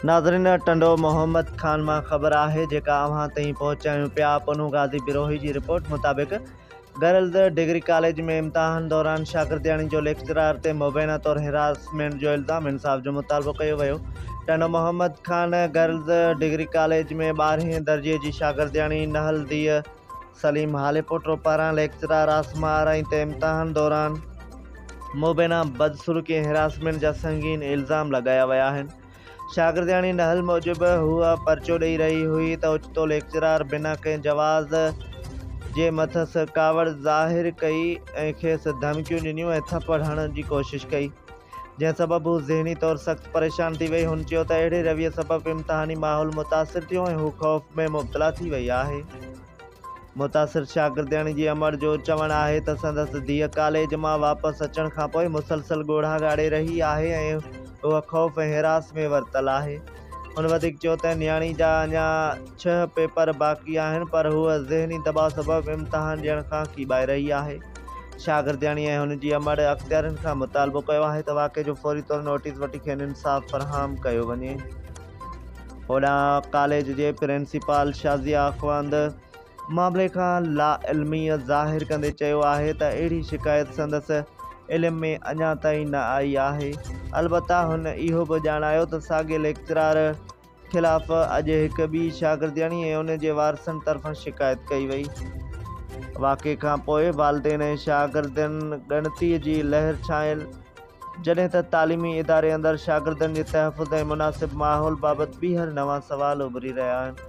ناظرين ٽنڊو محمد خان مان خبر آهي جيڪا اوهان تائين پهچايون پيا پنهون غازي بروهي جي رپورٽ مطابق گرلز ڊگري ڪاليج ۾ امتحان دوران شاگردياڻي جو ليڪچرار تي مبينا طور هراسمينٽ جو الزام انصاف جو مطالبو ڪيو ويو Tando Muhammad Khan girls degree college ۾ ٻارهين درجي جي شاگردياڻي نهل ڌيء سليم هاليپوٽو پاران ليڪچرار عاصمه آرائين تي امتحان دوران مبينا بدسلوڪي ۽ هراسمينٽ جا سنگين الزام لڳايا ويا آهن. شاگردياڻي نهل موجب هوء پرچو ڏئي رهي هئي ته اوچتو ليڪچرار بنا ڪنهن جواز جي مٿس ڪاوڙ ظاهر ڪئي ۽ کيس ڌمڪيون ڏنيون ۽ ٿڦڙ هڻڻ جي ڪوشش ڪئي، جنهن سبب هوء ذهني طور سخت پريشان ٿي وئي. هن چيو ته اهڙي رويي سبب امتحاني ماحول متاثر ٿيو ۽ هوء خوف ۾ مبتلا ٿي وئي آهي. متاثر شاگردياڻي جي امڙ جو چوڻ آهي ته سندس ڌيء ڪاليج مان واپس اچڻ کانپوء مسلسل ڳوڙها ڳاڙي رهي آهي ۽ هوء خوف ۽ هراس ۾ ورتل آهي. هن وڌيڪ چيو ته نياڻي جا اڃا ڇهه پيپر باقي آهن پر هوء ذهني دٻاء سبب امتحان ڏيڻ کان ڪيٻائي رهي آهي. شاگردياڻي ۽ هن جي امڙ اختيارين کان مطالبو ڪيو آهي ته واقعي جو فوري طور نوٽيس وٺي کين انصاف فراهم ڪيو وڃي. هوڏانهن ڪاليج جي پرنسپال شازيه اخوند معاملي کان لاعلمي ظاهر ڪندي چيو آهي ته اهڙي شڪايت سندس علم ۾ اڃا تائين نه آئي آهي البته هن اهو به ڄاڻايو ته ساڳئي ليڪچرار خلاف اڄ هڪ ٻي شاگردياڻي ۽ ان جي وارثن طرفان شڪايت ڪئي وئي. واقعي کانپوء والدين ۽ شاگردن ڳڻتي جي لهر ڇانيل جڏهن ته تعليمي اداري اندر شاگردن جي تحفظ ۽ مناسب ماحول بابت ٻيهر نوان سوال اڀري رهيا آهن.